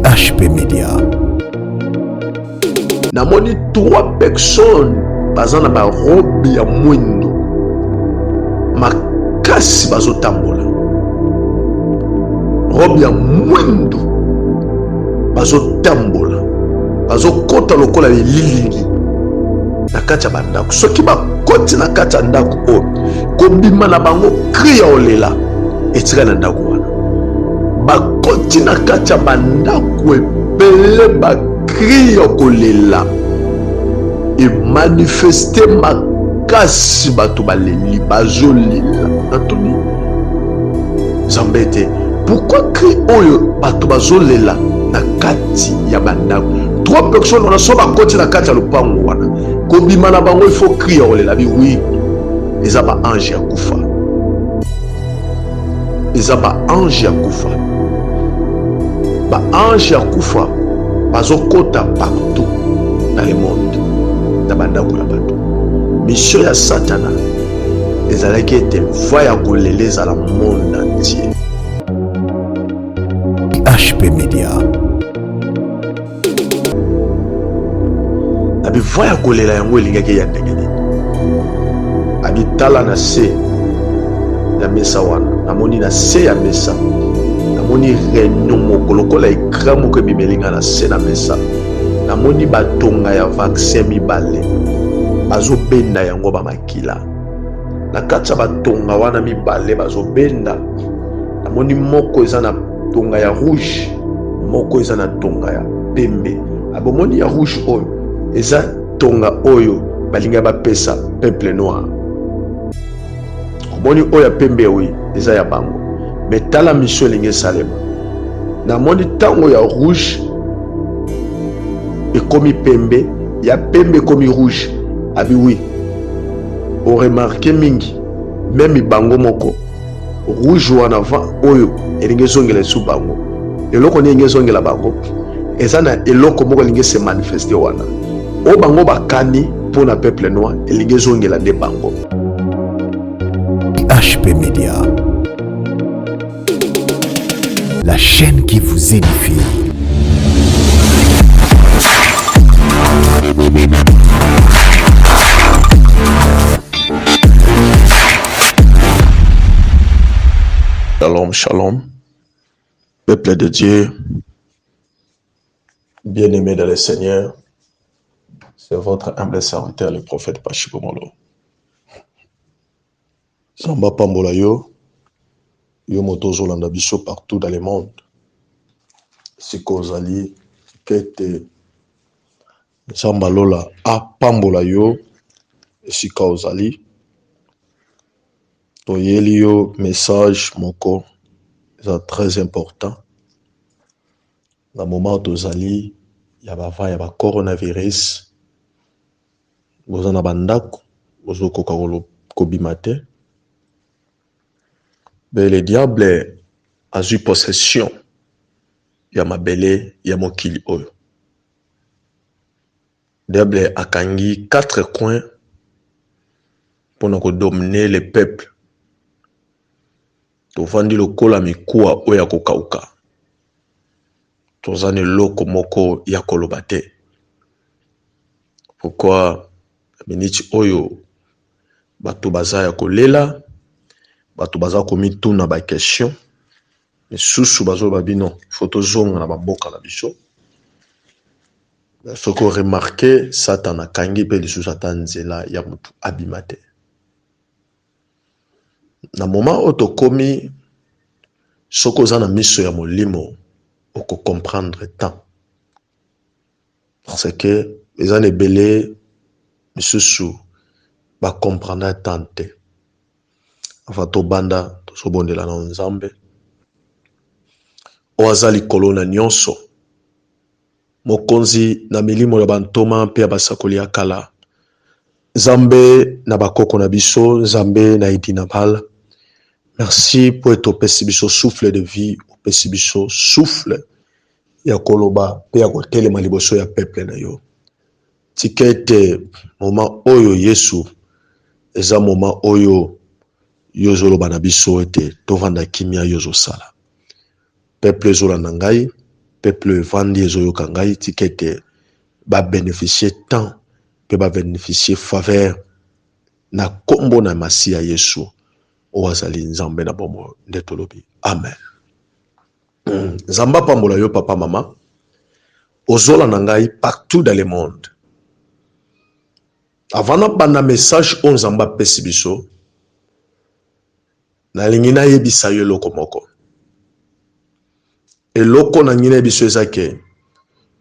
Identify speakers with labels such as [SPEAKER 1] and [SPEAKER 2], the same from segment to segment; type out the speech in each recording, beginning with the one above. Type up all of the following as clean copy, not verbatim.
[SPEAKER 1] HP Media.
[SPEAKER 2] Namoni trois personnes baza na ba robe ya mwindo makasi bazotambola, robe ya mwindo bazotambola, bazokota lokola elilingi na kati ya bandako. Soki bakoti na kati ya ndako oyo, kobima na bango kri ya olela etikali na ndako wana. Bakoti na kati ya bandako ebele, bakri ya kolela emanifeste makasi, bato baleli, bazolela. Natuni Nzambe ete pourquoi cri oyo bato bazolela na kati ya bandako? Trois personnes wana so bakoti na kati ya lopango wana, kobima na bango il faut cri ya kolela. Bi oui, eza ba ange ya kufa, eza ba ange ya kufa, ba ange ya kufa bazokota partout dans le monde, na bandako ya bato. Mission ya Satana ezalaki ete voix ya kolela ezala monde entier.
[SPEAKER 1] HP Media.
[SPEAKER 2] Na bivwa ya kolela yango elingaki eya ndenge nini? Abitala na se ya mesa wana, namoni na se ya mesa, namoni reunion moko lokola ekran moko ebimeli nga na se na mesa, namoni batonga ya vaccin mibale bazobenda yango bamakila na kati ya batonga wana mibale bazobenda. Namoni moko eza na tonga ya rouge, moko eza na tonga ya pembe. Abomoni ya rouge oyo eza tonga oyo balingi bapesa peuple noir. Omoni oyo ya pembe oyo eza ya bango. Me tala mission elingi esalema. Namoni ntango ya rouge ekomi pembe, ya pembe ekomi rouge. Abi oui, oremarke mingi meme bango moko rouge wana va oyo elingi ezongela esu bango. Eloko nini elingi ezongela bango? Eza na eloko moko elingi se manifeste wana oyo bango bakani mpo na peuple noir, elingi ezongela nde bango.
[SPEAKER 1] HP Media, la chaîne qui vous édifie.
[SPEAKER 2] Shalom, shalom, peuple de Dieu, bien-aimé dans le Seigneur, c'est votre humble serviteur, le prophète Pachiko Molo. Nzambe apambola yo, yo moto ozolanda biso partout dans le monde. Sika ozali kete, Nzambe alola apambola yo esika ozali. Toyeli yo message moko eza très important na moment tozali ya bava ya ba coronavirus. Boza na bandako, bozokoka kobima te, mais le diable azwi possession ya mabele ya mokili oyo. Diable akangi quatre coins mpona kodominer le peuple. Tovandi lokola mikuwa oyo ya kokauka, toza na eloko moko ya koloba te. Pourquoi miniti oyo bato baza ya kolela, bato baza komituna ba question misusu, bazoloba bino fo tozonga na bamboka na biso. Soki oremarquer, Satan akangi mpe lisusu ata nzela ya motu abima te. Na moment oyo tokomi, soki oza na miso ya molimo, okocomprendre temps, parce que eza na ebele misusu bacomprendre temps te. Avant tobanda, tozobondela na Nzambe oyo aza likolo na nyonso, mokonzi na milimo ya bantoma mpe ya basakoli ya kala, Nzambe na bakoko na biso, Nzambe na Edinabal. Merci po ete opesi biso souffle de vie, opesi biso souffle ya koloba mpe ya kotelema liboso ya peuple na yo. Tika ete moment oyo, Yesu, eza moment oyo yo ozoloba na biso ete tovanda kimia, yo ozosala. Peuple ezolanda ngai. Peuple oyo evandi ezoyoka ngai, tika ete ba beneficier temps mpe ba beneficier faveur na kombo na Masiya Yesu oyo azali Nzambe na bomoi, nde tolobi amen. Nzambe apambola yo papa mama, ozolanda ngai partout dans le monde. Avant nabanda message oyo Nzambe apesi biso, nalingi nayebisa yo eloko moko. Eloko nalingi nayebisa yo eza ke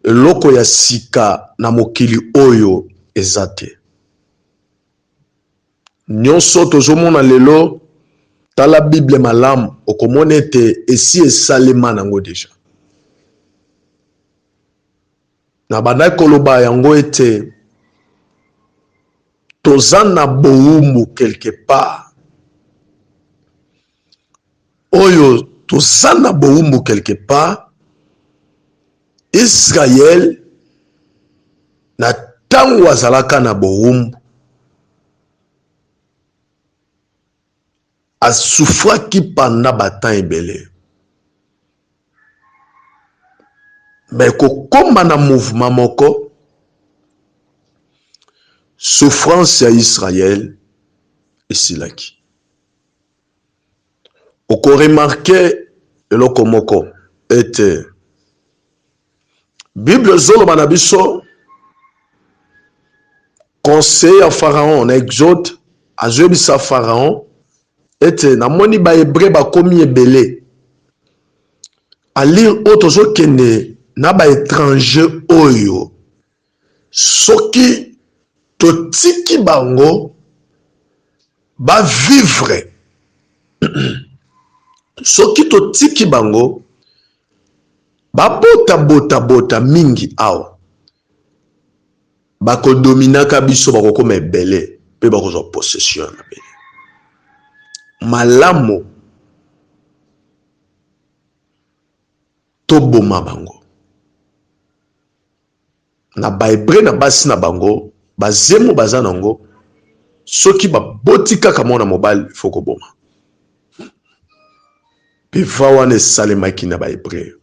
[SPEAKER 2] eloko ya sika na mokili oyo eza te. Nyonso tozomona lelo, tala Bible malamu, okomona ete esi esalema nango deja. Nabandaki koloba yango ete toza na bowumbu quelque part, oyo toza na bowumbu quelque part. Israël na tango azalaka na bowumbu asouffraki pendant ba temps ebele, mais kokoma na mouvement moko souffrance ya Israël esilaki. Oko remarquer eloko moko ete Bible ezoloba na biso conseiller ya Pharaon na Exode azoyebisa Pharaon ete namoni ba Hebreu bakomi ebele alire oyo tozokende na ba étranger oyo soki totiki bango ba vivre soki totiki bango babota bota bota mingi awa bakodominaka biso, bakokoma ebele mpe bakozwa possession ya mabele malamu. Toboma bango na ba hebreu na basi na bango, bazemo baza nango, soki baboti kaka mwana mobali fo koboma. Mpe va wana esalemaki na ba hebreu.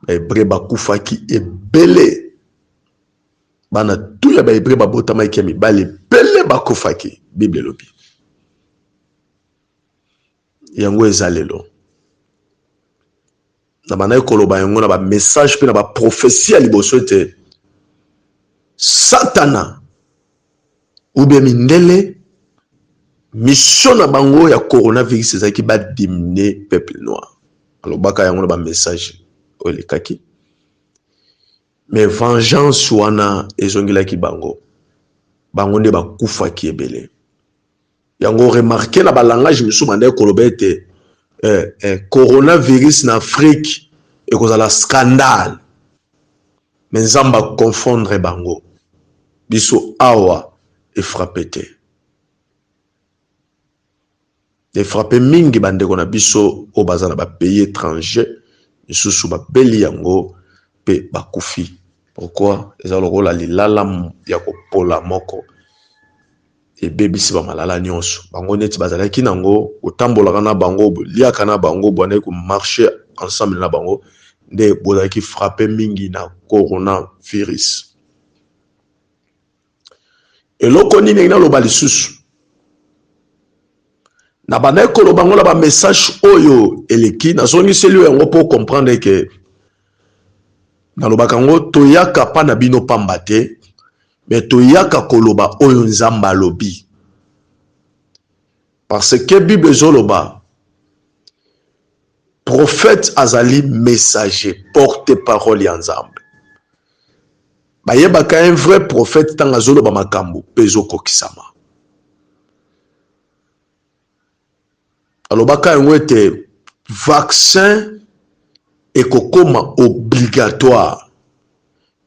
[SPEAKER 2] Ba hebreu bakufaki ebele, bana tu ya ba hebreu babotamaki ya mibali ebele bakufaki, Bible elobi yango. Eza lelo na bandaki koloba yango na ba message mpe na ba prophetie ya liboso ete Satana ou bien mindele, mission na bango ya coronavirus ezalaki badimine peuple noir. Alobaka yango na ba message oyo elekaki, mais vengeance wana ezongelaki bango, bango nde bakufaki ebele. Yango remarke na balangage mosusu bandaki koloba ete coronavirus na Afrique ekozala scandale, mais Nzambe aconfondre bango, biso awa efrappe te, efrappe mingi bandeko na biso oyo baza na bapays étranger, misusu babeli yango mpe bakufi. Pourquoi? Eza lokola lilala ya kopola moko ebebisi bamalala nyonso. Bango neti bazalaki nango, kotambolaka na bango, boliaka na bango, bwandaki komarche ensemble na bango, nde bozalaki frappe mingi na coronavirus. Eloko nini naloba lisusu? Na bandaki koloba yango na bamessage oyo eleki, nazongiseli yo yango mpo comprendre ke nalobaka yango, toyaka pa na bino pamba te, me toyaka koloba oyo Nzambe alobi, parce que Bible ezoloba prophète azali messager, porte parole ya Nzambe. Bayebaka un vrai prophète ntango azoloba makambo mpe ezokokisama. Alobaka yango ete vaccin ekokoma obligatoire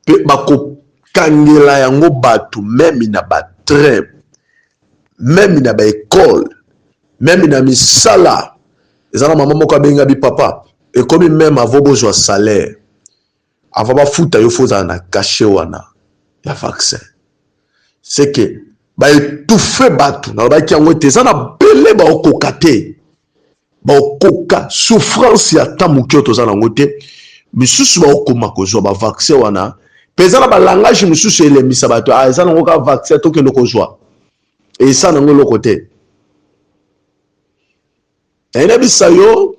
[SPEAKER 2] mpe bakokangela yango bato meme na batrain, meme na baekole, meme na misala. Eza na mama moko abenga bi papa, ekomi meme avo bozwa salaire, avant bafuta yo fo ozala na cachet wana ya vaccin. C'est que baétouffe bato. Nalobaki yango ete eza na bele baokoka te, baokoka souffrance ya ta moke oyo toza nango te. Misusu baokoma kozwa ba vaccin wana mpe eza na ba langage mosusu elembisa bato. Ah, eza nango kaka vaccin, tokende kozwa, esa nango eloko te. Nayebisa yo,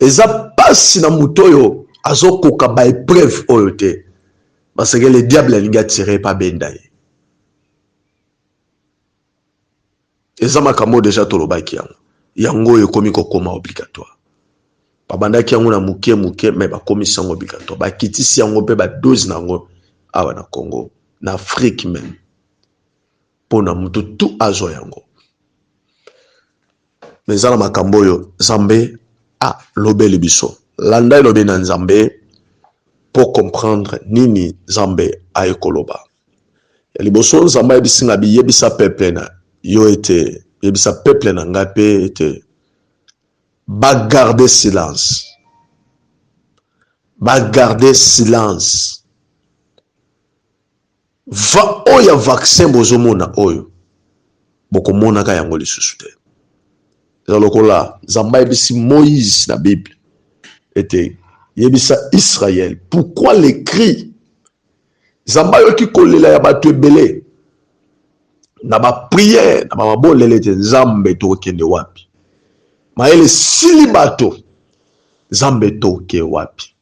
[SPEAKER 2] eza mpasi na moto oyo azokoka ba épreuve oyo te, parce que le diable alingi atire mpe abenda ye. Eza makambo oyo deja tolobaki yango. Yango oyo ekomi kokoma obligatoire. Babandaki yango na moke moke, me bakomisi yango obligatoire, bakitisi yango mpe ba dose na yango awa na Congo, na Afrique même, mpona motu tu azwa yango. Me eza na makambo oyo Nzambe alobeli biso. Landa elobi na Nzambe mpo comprendre nini Nzambe aye koloba. Ya liboso, Nzambe ayebisi nga biyebisa peuple na yo ete, yebisa peuple na ngai mpe ete bagarde silence, bagarde silence. Va oyo ya vaccin bozomona oyo, bokomonaka yango lisusu te. Eza lokola Nzambe ayebisi Moïse na Bible ete yebisa Israël pourquoi les cris. Nzambe ayoki kolela ya bato ebele na ba prière, na bamabolele ete Nzambe, tokokende wapi? Mayele esili bato. Nzambe, toke wapi?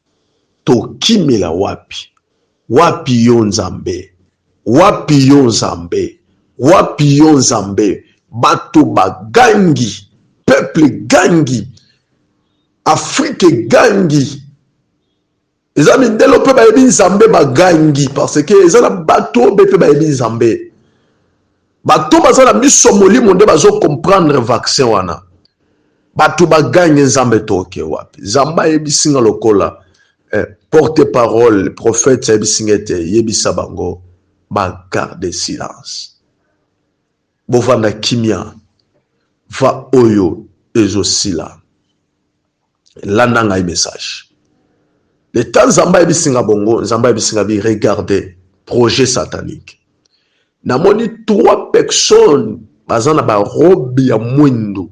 [SPEAKER 2] Tokimela wapi? Wapi yo Nzambe? Wapi yo Nzambe? Wapi yo Nzambe? Bato bagangi, peuple gangi, Afrique gangi. Eza mindele mpe bayebi Nzambe bagangi, parce que eza na bato oyo mpe bayebi Nzambe. Bato baza na miso molimo nde bazocomprendre vaccin wana. Bato bagangi: Nzambe, toke wapi? Nzambe ayebisi nga lokola porte parole prophète, ayebisi nga ete yebisa bango bagarde silence, bovanda kimia, va oyo ezosila. Landa ngai message. Le temps Nzambe ayebisi nga bongo, Nzambe ayebisi nga bi regarde projet satanique. Namoni trois personnes baza na barobe ya mwindu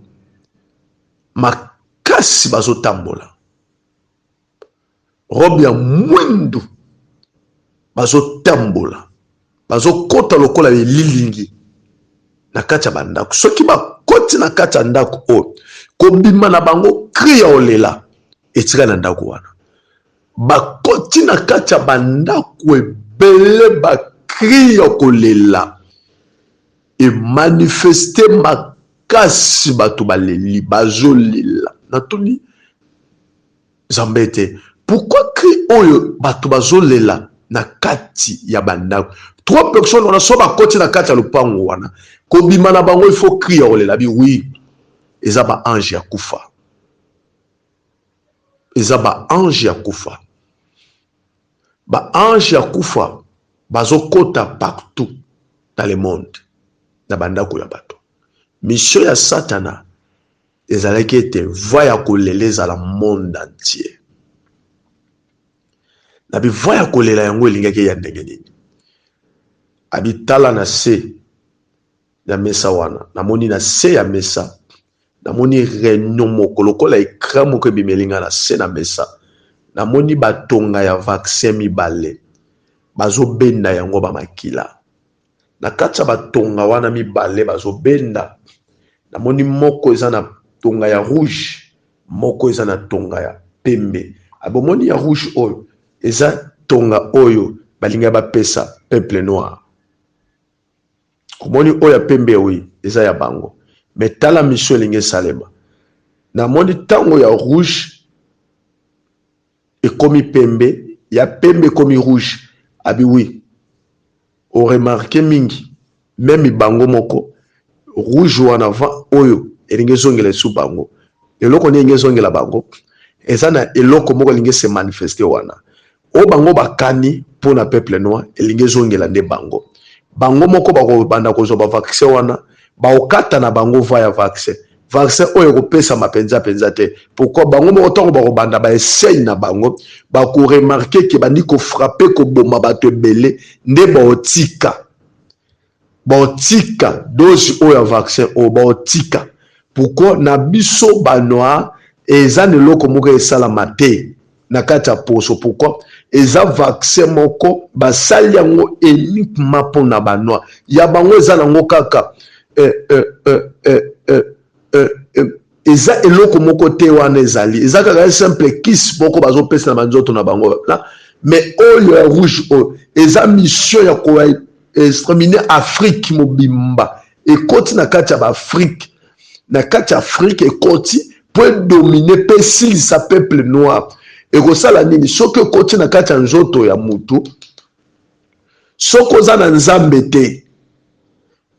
[SPEAKER 2] makasi, bazotambola, robe ya mwindu, bazotambola, bazokɔta lokola elilingi na kati ya bandako. Soki bakɔti na kati ya ndako oyo, kobima na bango, cri ya olela etikali na ndako wana. Bakɔti na kati ya bandako ebele, bacri ya kolela emanifeste makasi, bato baleli, bazolela. Natuni Nzambe ete pourquoi cri oyo bato bazolela na kati ya bandako? Trois personnes wana, so bakoti na kati ya lopango wana, kobima na bango, il faut cri ya kolela. Bi oui, eza baange ya kufa, eza baange ya kufa. Baange ya kufa bazokota partout dans le monde, na bandako ya bato. Mission ya Satana ezalaki ete voix ya kolela ezala monde entier. Na bivoix ya kolela yango elingaki eya ndenge nini? Abitala na se ya mesa wana, namoni na se ya mesa, namoni réunion moko lokola écran moko ebimeli nga na se na mesa. Namoni batonga ya vaccin mibale, bazobenda yango bamakila na kati ya batonga wana mibale bazobenda. Namoni moko eza na tonga ya rouge, moko eza na tonga ya pembe. Abomoni ya rouge oyo eza tonga oyo balingi bapesa peuple noir. Omoni oyo ya pembe oyo eza ya bango. Me tala mission elingi esalema. Namoni ntango ya rouge ekomi pembe, ya pembe ekomi rouge. Abi oui, oremarquer mingi même bango moko, rouge wana va oyo elingi ezongela esu bango. Eloko nini elingi ezongela bango? Eza na eloko moko elingi se manifeste wana oyo bango bakani mpona peuple noir, elingi ezongela nde bango. Bango moko bakobanda kozwa bavaccin wana, baokata na bango va ya vaccin. Vaccin oyo ekopesama mpenza mpenza te. Pourquoi? Bango moko ntango bakobanda baessai na bango, bakoremarquer ke bandi kofrapper, koboma bato ebele, nde baotika, baotika dose oyo ya vaccin oyo baotika. Pourquoi? Na biso banoir. Eza na eloko moko esalama te na kati ya poso. Pourquoi? Eza vaccin moko basali yango uniquement mpona banoir ya bango. Eza nango kaka eza eloko moko te wana, ezali eza kaka simple kisi moko bazopesa na banzoto na bango. Mais oyo ya rouge oyo eza mission ya koexterminer Afrique mobimba. Ekoti na kati ya baAfrique, na kati ya Afrique ekoti mpo edominer mpe esilisa peuple noir. Ekosala nini soki ekoti na kati ya nzoto ya mutu? Soki oza na Nzambe te,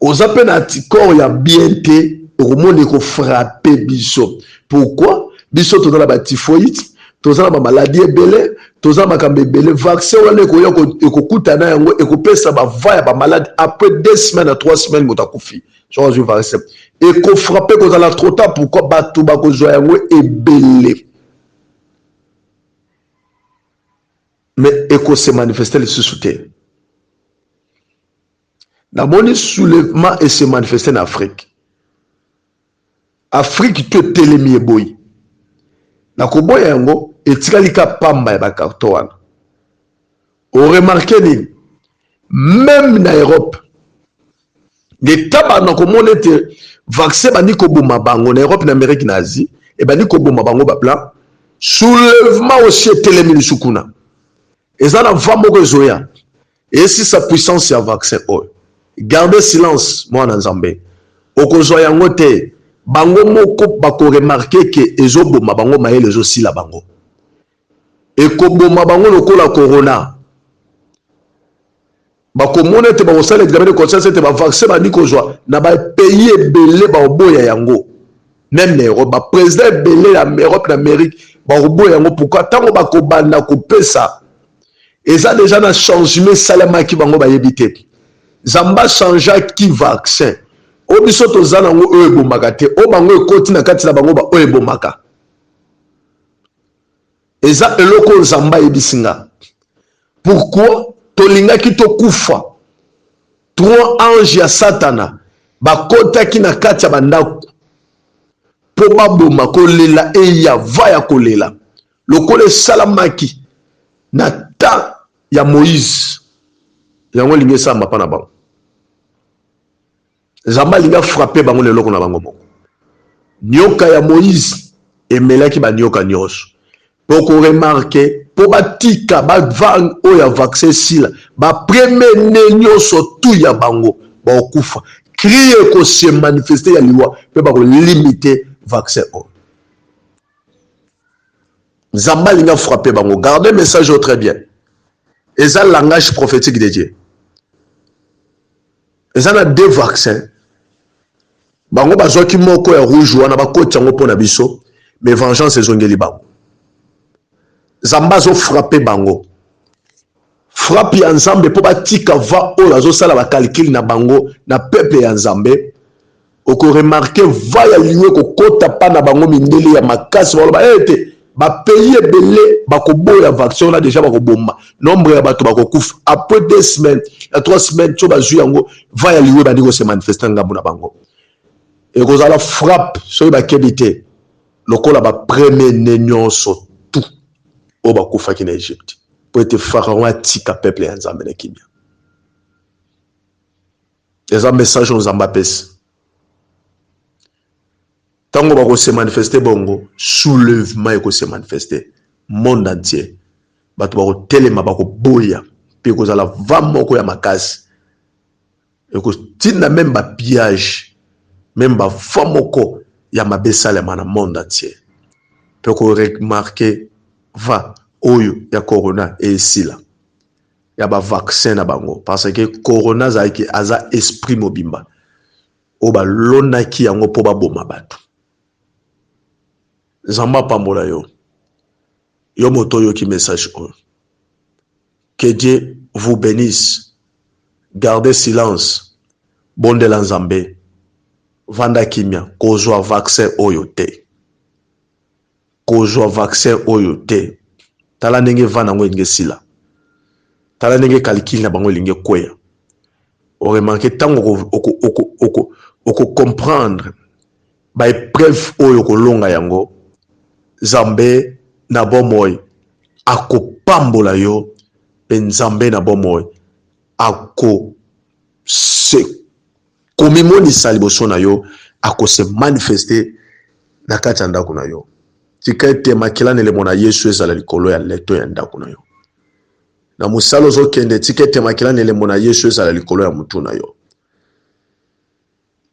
[SPEAKER 2] oza mpe na anticorps ya bien te, okomona ekofrapper biso. Pourquoi? Biso toza na batyphoïde, toza na bamaladi ebele, toza na makambo ebele. Vaccin wana ekoya, ekokutana yango, ekopesa bava ya bamaladi. Après 2 semaines à 3 semaines, moto akufi. Soki azwi vaccin, ekofrapper, kozala trop tard. Pourquoi? Bato bakozwa yango ebele, mais ekose manifester lisusu te. Namoni soulèvement ese manifester na Afrique. Afrique to etelemi, eboyi na koboya yango, etikali ka pamba ya bacarton wana. Oremarquer nini? Même na Europe, leta bana komona ete vaccin bandi koboma bango na Europe, na Amérique, na Asie, ebandi koboma bango bablanc. Soulèvement aussi etelemi lisu kuna. Eza na va moko ezoya, esisa puissance ya vaccin oyo. Garde silence, mwana Nzambe, okozwa yango te. Bango moko bakoremarquer ke ezoboma bango, mayele ezosila bango, ekoboma bango lokola corona. Bakomona ete bakosala examen de conscience ete bavaccin bandi kozwa na bapays ebele, bakoboya yango. Même na Europe, baprésident ebele ya Europe, na Amérique, bakoboya yango. Pourquoi? Ntango bakobanda kopesa, eza déjà na changement esalemaki, bango bayebi te. Nzambe achangeaki vaccin oyo biso toza nango, oyo ebomaka te, oyo bango ekoti na kati na bango, baoyo ebomaka. Eza eloko oyo Nzambe ayebisi nga. Pourquoi tolingaki tokufa? Trois ange ya Satana bakotaki na kati ya bandako mpo baboma. Kolela eya va ya kolela lokola esalamaki na temps ya Moïse, yango elingi esalama mpa na bango. Nzambe alingi afrapper bango na eloko na bango moko. Nyoka ya Moïse emelaki banyoka nyonso. Mpo koremarquer, mpo batika bava oyo ya vaccin esila, bapremier-né nyonso tu ya bango bakokufa. Cri ekose manifester ya liwa, mpe bakolimiter vaccin oyo. Nzambe alingi afrapper bango. Garde message oyo très bien, eza langage prophétique de Dieu. Eza na deux vaccins. Bango bazwaki moko ya rouge wana, bakoti yango mpo na biso, mais vengeance ezongeli bango. Nzambe azofrapper bango, frappe ya Nzambe, mpo batika va oyo azosala bacalcul na bango na peuple ya Nzambe. Okoremarquer va ya liwa ekokota mpa na bango, mindele ya makasi. Baloba ete bapays ebele bakoboya vaccin wana, déjà bakoboma nombre ya bato bakokufa. Après 2 semaines ya 3 semaines, so bazwi yango, va ya liwa ebandi kose manifester ngambo na bango. Ekozala frappe soki bakebi te, lokola bapremier-né nyonso tu oyo bakufaki na Egypte, mpo ete Pharaon atika peuple ya Nzambe na kimia. Eza message oyo Nzambe apesi. Ntango bakose manifester bongo, soulèvement ekose manifester monde entier. Bato bakotelema, bakoboya, mpe ekozala va moko ya makasi, ekotinda même bapillage, même bava moko ya mabe esalema na monde entier. Mpe koremarquer va oyo ya corona esila ya bavaccin na bango, parce que corona azalaki, aza esprit mobimba oyo balonaki yango mpo baboma bato. Nzambe apambola yo, yo moto oyoki message oyo. Que Dieu vous bénisse. Gardez silence, bondela Nzambe, vanda kimia. Kozwa vaccin oyo te, kozwa vaccin oyo te. Tala ndenge vanda yango elingi esila, tala ndenge calcul na bango elingi ekweya. Oremarquer ntango okocomprendre baépreuve oyo, kolonga yango. Nzambe na bomoi akopambola yo mpe Nzambe na bomoi ako se komimonisa liboso na yo, ako se manifester na kati ya ndako na yo. Tika ete makila na elembo na Yesu ezala likolo ya leto ya ndako na yo. Na mosala ozokende, tika ete makila na elembo na Yesu ezala likolo ya mutu na yo.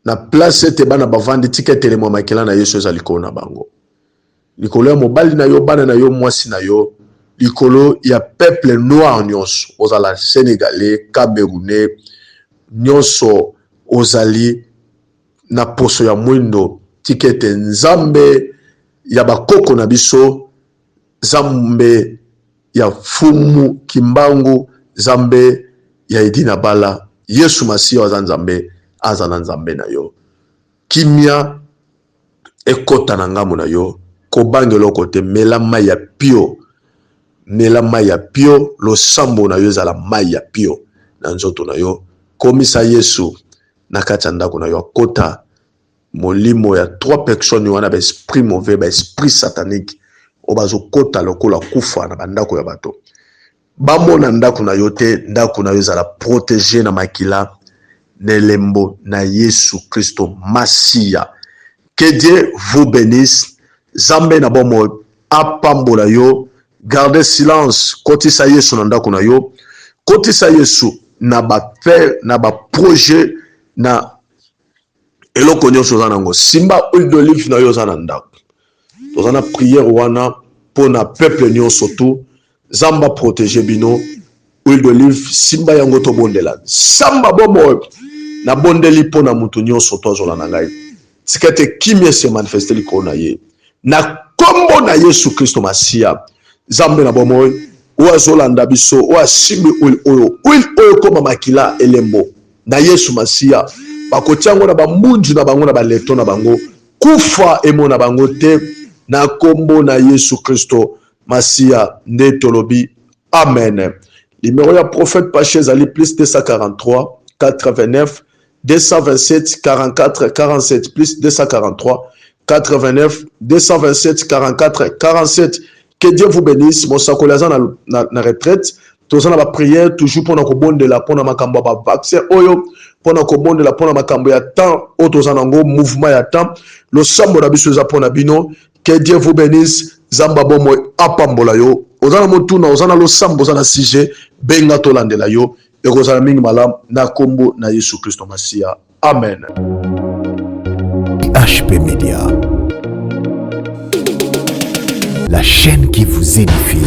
[SPEAKER 2] Na place ete bana bavandi, tika ete elembo ya makila na Yesu ezala likolo na bango. Likolo ya mobali na yo, bana na yo, mwasi na yo, likolo ya peuple noir nyonso, ozala Senegalais, Camerounais, nyonso ozali na poso ya mwindo, tika ete Nzambe ya bakoko na biso, Nzambe ya Mfumu Kimbangu, Nzambe ya Edina Bala, Yesu Masiya aza Nzambe, aza na Nzambe na yo. Kimia ekota na ngambo na yo, kobanga eloko te, mela mai ya pio, mela mai ya pio, losambo na yo ezala mai ya pio na nzoto na yo. Komisa Yesu na kati ya ndako na yo, akota molimo ya trois personnes wana, ba esprit mauvais, ba esprit satanique oyo bazokota lokola kufa na bandako ya bato. Bamona ndako na yo te, ndako na yo ezala protege na makila na elembo na Yesu Kristo Masiya. Que Dieu vous benisse. Nzambe na bomoi apambola yo. Garde silence, kotisa Yesu na ndako na yo, kotisa Yesu na ba fait, na ba projet, na eloko nyonso oza nango. Simba huile d'olive na yo oza na ndako. Toza na prière wana mpo na peuple nyonso tout. Nzambe protege bino. Huile d'olive, simba yango tobondela. Nzambe bomoi, nabondeli mpo na moto nyonso to azolanda ngai. Tika ete kimia se manifeste likolo na ye na kombo na Yesu Kristo Masiya. Nzambe na bomoi, oyo azolanda biso, oyo asimbi huile oyo, huile oyo ekoma makila elembo na Yesu Masiya, bakotia yango na bambunzu na bango, na baleto na bango, kufa emona bango te na kombo na Yesu Kristo Masiya nde tolobi amen. Numero ya prophète Pache ezali plus 243 89 227 44 47, plus 243 89 227 44 47. Que Dieu vous bénisse. Mosakoli aza na retraite. Toza na ba prière toujours mpona kobondela mpona makambo ya ba vaccin oyo, mpona kobondela mpona makambo ya temps oyo toza nango, mouvement ya temps. Losambo na biso eza mpona bino. Que Dieu vous bénisse. Nzambe bomoi apambola yo. Oza na motuna, oza na losambo, oza na sujet, benga tolandela yo. Ekozala mingi malamu na kombo na Yesu Kristo Masiya. Amen.
[SPEAKER 1] HP Media. La chaîne qui vous édifie.